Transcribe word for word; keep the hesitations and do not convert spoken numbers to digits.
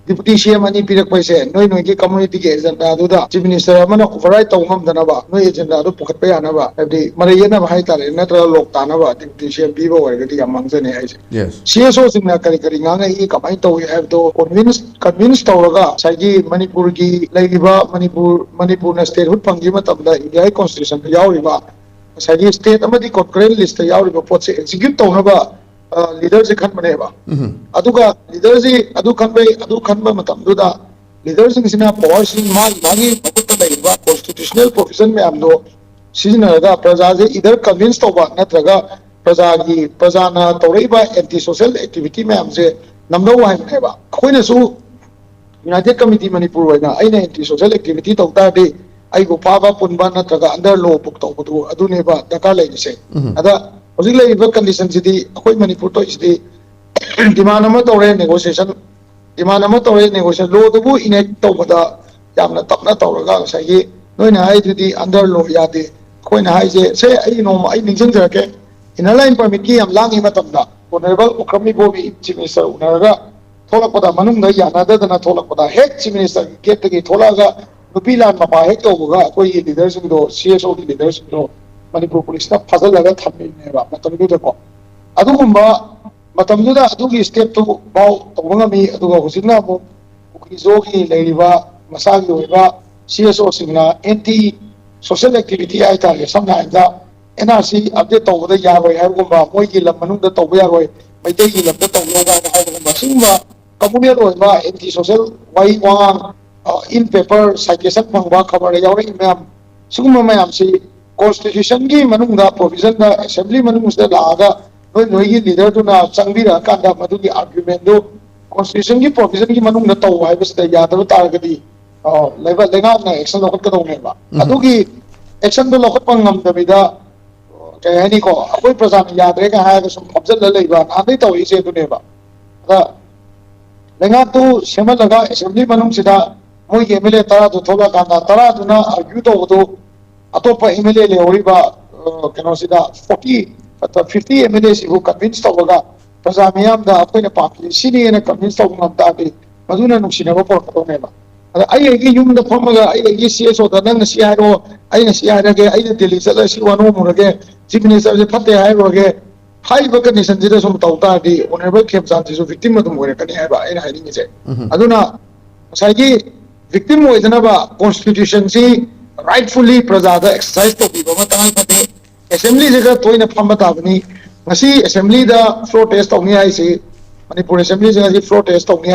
Deputy ꯁꯤ M ꯑꯅꯤ ꯄꯤꯔꯛꯄ ꯍꯥꯏꯁꯦ ꯅꯣꯏ ꯅꯣꯏꯒꯤ ꯀꯝꯃꯨꯅꯤꯇꯤꯒꯤ ꯑꯦꯖꯦꯟꯗꯥꯗꯨꯗ ꯆꯤꯐ ꯃꯤꯅꯤꯁꯇꯔ ꯑꯃꯅ ꯑꯣꯚꯔꯔꯥꯏꯠ ꯇꯧꯕ ꯉꯝꯗꯅꯕ, ꯅꯣꯏ ꯑꯦꯖꯦꯟꯗꯥꯗꯨ ꯄꯨꯈꯠꯄ ꯌꯥꯅꯕ, ꯍꯥꯏꯕꯗꯤ ꯃꯔꯩ ꯌꯦꯠꯅꯕ ꯍꯥꯏꯇꯥꯔꯦ, ꯅꯠꯇ꯭ꯔꯒ ꯂꯣꯛ ꯇꯥꯅꯕ ꯗꯤꯄꯨꯇꯤ ꯁꯤ ꯑꯦꯝ ꯄꯤꯕ ꯑꯣꯏꯔꯒꯗꯤ ꯌꯥꯝ ꯃꯥꯡꯖꯅꯤ ꯍꯥꯏꯁꯦ꯫ ꯌꯦꯁ꯫ ꯁꯤ ꯑꯦꯁ ꯑꯣꯁꯤꯡꯅ ꯀꯔꯤ ꯀꯔꯤ ꯉꯥꯡꯉꯛꯏ, ꯀꯃꯥꯏꯅ ꯇꯧꯏ ꯍꯥꯏꯕꯗꯣ ꯀꯣꯟꯚꯤꯟꯁ ꯀꯟꯚꯤꯟꯁ ꯇꯧꯔꯒ ꯉꯁꯥꯏꯒꯤ ꯃꯅꯤꯄꯨꯔꯒꯤ ꯂꯩꯔꯤꯕ ꯃꯅꯤꯄꯨꯔ ꯃꯅꯤꯄꯨꯔꯅ ꯁ꯭ꯇꯦꯠꯍꯨꯗ ꯐꯪꯈꯤꯕ ꯃꯇꯝꯗ ꯏꯟꯗꯤꯌꯥꯒꯤ ꯀꯣꯟꯁꯇꯤꯇ꯭ꯌꯨꯁꯟꯗ ꯌꯥꯎꯔꯤꯕ ꯉꯁꯥꯏꯒꯤ ꯁ꯭ꯇꯦꯠ ꯑꯃꯗꯤ ꯀꯣꯟꯀꯔꯦꯟ ꯂꯤꯁꯇ ꯌꯥꯎꯔꯤꯕ ꯄꯣꯠꯁꯦ ꯑꯦꯛꯖꯤꯀ꯭ꯌꯨꯠ ꯇꯧꯅꯕ ꯂꯤꯗꯔꯁꯦ ꯈꯟꯕꯅꯦꯕ꯫ ꯎꯝ꯫ ꯑꯗꯨꯒ ꯂꯤꯗꯔꯁꯤ ꯑꯗꯨ ꯈꯟꯕꯩ ꯑꯗꯨ ꯈꯟꯕ ꯃꯇꯝꯗꯨꯗ ꯂꯤꯗꯔꯁꯤꯡꯁꯤꯅ ꯄꯋꯥꯔꯁꯤ ꯃꯥꯒꯤ ꯃꯥꯒꯤ ꯃꯈꯨꯠꯇ ꯂꯩꯔꯤꯕ ꯀꯣꯟꯁꯇꯤꯇ꯭ꯌꯨꯁꯅꯦꯜ ꯄ꯭ꯔꯣꯚꯤꯖꯟ ꯃꯌꯥꯝꯗꯣ ꯁꯤꯖꯤꯟꯅꯔꯒ ꯄ꯭ꯔꯖꯥꯁꯦ ꯏꯗꯔ ꯀꯟꯚꯤꯟꯁ ꯇꯧꯕ ꯅꯠꯇ꯭ꯔꯒ ꯄ꯭ꯔꯖꯥꯒꯤ ꯄ꯭ꯔꯖꯥꯅ ꯇꯧꯔꯛꯏꯕ ꯑꯦꯟꯇꯤ ꯁꯣꯁꯦꯜ ꯑꯦꯛꯇꯤꯚꯤꯇꯤ ꯃꯌꯥꯝꯁꯦ ꯅꯝꯗꯧ ꯍꯥꯏꯕꯅꯦꯕ꯫ ꯑꯩꯈꯣꯏꯅꯁꯨ ꯌꯨꯅꯥꯏꯇꯦꯗ ꯀꯃꯤꯇꯤ ꯃꯅꯤꯄꯨꯔ ꯑꯣꯏꯅ ꯑꯩꯅ ꯑꯦꯟꯇꯤ ꯁꯣꯁꯦꯜ ꯑꯦꯛꯇꯤꯚꯤꯇꯤ ꯇꯧ ꯇꯥꯔꯗꯤ ꯑꯩꯕꯨ ꯐꯥꯕ ꯄꯨꯟꯕ ꯅꯠꯇ꯭ꯔꯒ ꯑꯟꯗꯔ ꯂꯣ ꯕꯨꯛ ꯇꯧꯕꯗꯨ ꯑꯗꯨꯅꯦꯕ ꯗꯔꯀꯥꯔ ꯂꯩꯔꯤꯁꯦ꯫ ꯎꯝ꯫ ꯑꯗ ꯍꯧꯖꯤꯛ ꯂꯩꯔꯤꯕ ꯀꯟꯗꯤꯁꯟꯁꯤꯗꯤ ꯑꯩꯈꯣꯏ ꯃꯅꯤꯄꯨꯔ ꯊꯣꯛꯏꯁꯤꯗꯤ ꯗꯤꯃꯥꯟ ꯑꯃ ꯇꯧꯔꯦ, ꯅꯦꯒꯣꯁꯤꯌꯦꯁꯟ ꯗꯤꯃꯥꯟ ꯑꯃ ꯇꯧꯔꯦ, ꯅꯦꯒꯣꯁꯤꯌꯦꯁꯟ ꯂꯣꯗꯨꯕꯨ ꯏꯅꯦꯛ ꯇꯧꯕꯗ ꯌꯥꯝꯅ ꯇꯞꯅ ꯇꯧꯔꯒ ꯉꯁꯥꯏꯒꯤ ꯅꯣꯏꯅ ꯍꯥꯏꯗꯨꯗꯤ ꯑꯟꯗꯔ ꯂꯣ ꯌꯥꯗꯦ꯫ ꯑꯩꯈꯣꯏꯅ ꯍꯥꯏꯁꯦ ꯁꯦ ꯑꯩ ꯅꯣꯡꯃ ꯑꯩ ꯅꯤꯡꯁꯤꯡꯖꯔꯛꯀꯦ, ꯏꯅꯔ ꯂꯥꯏꯟ ꯄꯔꯃꯤꯠꯀꯤ ꯌꯥꯝ ꯂꯥꯡꯉꯤ ꯃꯇꯝꯗ ꯑꯣꯅꯔꯦꯕꯜ ꯎꯈ꯭ꯔꯝ ꯏꯕꯣꯕꯤ ꯆꯤꯐ ꯃꯤꯅꯤꯁꯇꯔ ꯎꯅꯔꯒ ꯊꯣꯛꯂꯛꯄꯗ, ꯃꯅꯨꯡꯗ ꯌꯥꯅꯗꯗꯅ ꯊꯣꯛꯂꯛꯄꯗ ꯍꯦꯛ ꯆꯤꯐ ꯃꯤꯅꯤꯁꯇꯔꯒꯤ ꯒꯦꯠꯇꯒꯤ ꯊꯣꯛꯂꯛꯑꯒ ꯅꯨꯄꯤ ꯂꯥꯟ ꯃꯄꯥ ꯍꯦꯛ ꯇꯧꯕꯒ ꯑꯩꯈꯣꯏꯒꯤ ꯂꯤꯗꯔꯁꯤꯡꯗꯣ, ꯁꯤ ꯑꯦꯁ ꯑꯣꯒꯤ ꯂꯤꯗꯔꯁꯤꯡꯗꯣ ꯃꯅꯤꯄꯨꯔ ꯄꯨꯂꯤꯁꯅ ꯐꯥꯖꯤꯜꯂꯒ ꯊꯝꯃꯤꯅꯦꯕ ꯃꯇꯝꯗꯨꯗꯀꯣ꯫ ꯑꯗꯨꯒꯨꯝꯕ ꯃꯇꯝꯗꯨꯗ ꯑꯗꯨꯒꯤ ꯁ꯭ꯇꯦꯞꯇꯨ ꯐꯥꯎ ꯇꯧꯕ ꯉꯝꯃꯤ꯫ ꯑꯗꯨꯒ ꯍꯧꯖꯤꯛꯅ ꯑꯃꯨꯛ ꯀꯨꯀꯤꯖꯣꯒꯤ ꯂꯩꯔꯤꯕ ꯃꯁꯥꯒꯤ ꯑꯣꯏꯕ ꯁꯤ ꯑꯦꯁ ꯑꯣꯁꯤꯡꯅ ꯑꯦꯟꯇꯤ ꯁꯣꯁꯦꯜ ꯑꯦꯛꯇꯤꯚꯤꯇꯤ ꯍꯥꯏꯇꯥꯔꯦ, ꯁꯝꯅ ꯍꯥꯏꯔꯕꯗ ꯑꯦꯟ ꯑꯥꯔ ꯁꯤ ꯑꯞꯗꯦꯠ ꯇꯧꯕꯗ ꯌꯥꯔꯣꯏ ꯍꯥꯏꯕꯒꯨꯝꯕ, ꯃꯣꯏꯒꯤ ꯂꯝ ꯃꯅꯨꯡꯗ ꯇꯧꯕ ꯌꯥꯔꯣꯏ, ꯃꯩꯇꯩꯒꯤ ꯂꯝꯗ ꯇꯧꯕ ꯌꯥꯔꯣꯏ ꯍꯥꯏꯕꯒꯨꯝꯕ, ꯁꯤꯒꯨꯝꯕ ꯀꯃꯨꯅꯦꯜ ꯑꯣꯏꯕ ꯑꯦꯟꯇꯤ ꯁꯣꯁꯦꯜ ꯋꯥꯍꯩ ꯋꯥꯉꯥꯡ, ꯏꯟ ꯄꯦꯄꯔ ꯁꯥꯏꯇꯦꯁꯟ ꯐꯪꯕ ꯈꯕꯔꯗ ꯌꯥꯎꯔꯛꯏ ꯃꯌꯥꯝ, ꯁꯤꯒꯨꯝꯕ ꯃꯌꯥꯝꯁꯤ ꯀꯣꯟꯁꯇꯤꯇ꯭ꯌꯨꯁꯟꯒꯤ ꯃꯅꯨꯡꯗ ꯄ꯭ꯔꯣꯚꯤꯖꯟꯗ ꯑꯦꯁꯦꯝꯕ꯭ꯂꯤ ꯃꯅꯨꯡꯁꯤꯗ ꯂꯥꯛꯑꯒ ꯅꯣꯏ ꯅꯣꯏꯒꯤ ꯂꯤꯗꯔꯗꯨꯅ ꯆꯪꯕꯤꯔꯛꯑꯀꯥꯟꯗ ꯃꯗꯨꯒꯤ ꯑꯥꯔꯒ꯭ꯌꯨꯃꯦꯟꯗꯨ ꯀꯣꯟꯁꯇꯤꯇ꯭ꯌꯨꯁꯟꯒꯤ ꯄ꯭ꯔꯣꯚꯤꯖꯟꯒꯤ ꯃꯅꯨꯡꯗ ꯇꯧ ꯍꯥꯏꯕꯁꯤꯗ ꯌꯥꯗꯕ ꯇꯥꯔꯒꯗꯤ, ꯑ, ꯂꯩꯕꯥꯛ ꯂꯩꯉꯥꯛꯅ ꯑꯦꯛꯁꯟ ꯂꯧꯈꯠꯀꯗꯧꯅꯦꯕ꯫ ꯎꯝ꯫ ꯑꯗꯨꯒꯤ ꯑꯦꯛꯁꯟꯗꯣ ꯂꯧꯈꯠꯄ ꯉꯝꯗꯕꯤꯗ, ꯑ, ꯀꯩ ꯍꯥꯏꯅꯤꯀꯣ, ꯑꯩꯈꯣꯏ ꯄ꯭ꯔꯖꯥꯅ ꯌꯥꯗ꯭ꯔꯦꯒ ꯍꯥꯏꯔꯒ ꯁꯨꯝ ꯐꯝꯖꯤꯜꯂ ꯂꯩꯕ ꯅꯍꯥꯟꯗꯩ ꯇꯧꯔꯛꯏꯁꯦ ꯑꯗꯨꯅꯦꯕ꯫ ꯑꯗ ꯂꯩꯉꯥꯛꯇꯨ ꯁꯦꯝꯍꯜꯂꯒ ꯑꯦꯁꯦꯝꯕ꯭ꯂꯤ ꯃꯅꯨꯡꯁꯤꯗ ꯃꯣꯏꯒꯤ ꯑꯦꯝ ꯑꯦꯜ ꯑꯦ ꯇꯔꯥꯗꯨ ꯊꯣꯛꯂꯛꯑꯀꯥꯟꯗ ꯇꯔꯥꯗꯨꯅ ꯑꯥꯔꯒ꯭ꯌꯨ ꯇꯧꯕꯗꯨ ꯑꯇꯣꯞꯄ ꯑꯦꯝ ꯑꯦꯜ ꯑꯦ ꯂꯩꯍꯧꯔꯤꯕ, ꯑ, ꯀꯩꯅꯣꯁꯤꯗ ꯐꯣꯔꯇꯤ, ꯐꯤꯐꯇꯤ ꯑꯦꯝ ꯑꯦꯜ ꯑꯦꯁꯤꯕꯨ ꯀꯟꯚꯤꯟꯁ ꯇꯧꯔꯒ ꯄ꯭ꯔꯖꯥ ꯃꯤꯌꯥꯝꯗ ꯑꯩꯈꯣꯏꯅ ꯄꯥꯝꯃꯤꯁꯤ ꯁꯤꯅꯦꯅ ꯀꯟꯚꯤꯟꯁ ꯇꯧꯕ ꯉꯝ ꯇꯥꯔꯗꯤ ꯃꯗꯨꯅ ꯅꯨꯡꯁꯤꯅꯕ ꯄꯨꯔꯛꯀꯗꯧꯅꯦꯕ꯫ ꯑꯗ ꯑꯩ ꯑꯩꯒꯤ ꯌꯨꯝꯗ ꯐꯝꯃꯒ ꯑꯩ ꯑꯩꯒꯤ ꯁꯤ ꯑꯦꯁ ꯑꯣꯗ ꯅꯪꯅ ꯁꯤ ꯍꯥꯏꯔꯣ, ꯑꯩꯅ ꯁꯤ ꯍꯥꯏꯔꯒꯦ, ꯑꯩꯅ ꯗꯤꯜꯂꯤ ꯆꯠꯂꯒ ꯁꯤ ꯋꯥ ꯅꯣꯝꯃꯨꯔꯒꯦ, ꯆꯤꯐ ꯃꯤꯅꯤꯁꯇꯔꯁꯦ ꯐꯠꯇꯦ ꯍꯥꯏꯔꯨꯔꯒꯦ ꯍꯥꯏꯔꯤꯕ ꯀꯟꯗꯤꯁꯟꯁꯤꯗ ꯁꯨꯝ ꯇꯧ ꯇꯥꯔꯗꯤ ꯑꯣꯅꯔꯦꯕꯜ ꯈꯦꯝꯆꯥꯟꯁꯤꯁꯨ ꯚꯤꯛꯇꯤꯝ ꯑꯗꯨꯝ ꯑꯣꯏꯔꯛꯀꯅꯤ ꯍꯥꯏꯕ ꯑꯩꯅ ꯍꯥꯏꯅꯤꯡꯉꯤꯁꯦ꯫ ꯑꯗꯨꯅ ꯉꯁꯥꯏꯒꯤ ꯚꯤꯛꯇꯤꯝ ꯑꯣꯏꯗꯅꯕ ꯀꯣꯟꯁꯇꯤꯇ꯭ꯌꯨꯁꯟꯁꯤ ꯔꯥꯏꯠꯐꯨꯜꯂꯤ ꯄ꯭ꯔꯖꯥꯗ ꯑꯦꯛꯁꯔꯁꯥꯏꯁ ꯇꯧꯕꯤꯕ ꯑꯃ ꯇꯉꯥꯏ ꯐꯗꯦ꯫ ꯑꯦꯁꯦꯝꯕ꯭ꯂꯤꯁꯤꯗ ꯇꯣꯏꯅ ꯐꯝꯕ ꯇꯥꯕꯅꯤ꯫ ꯉꯁꯤ ꯑꯦꯁꯦꯝꯕ꯭ꯂꯤꯗ ꯐ꯭ꯂꯣꯔ ꯇꯦꯁ ꯇꯧꯅꯤ ꯍꯥꯏꯁꯤ, ꯃꯅꯤꯄꯨꯔ ꯑꯦꯁꯦꯝꯕ꯭ꯂꯤꯁꯤ ꯉꯁꯤ ꯐ꯭ꯂꯣꯔ ꯇꯦꯁ ꯇꯧꯅꯤ ꯍꯥꯏ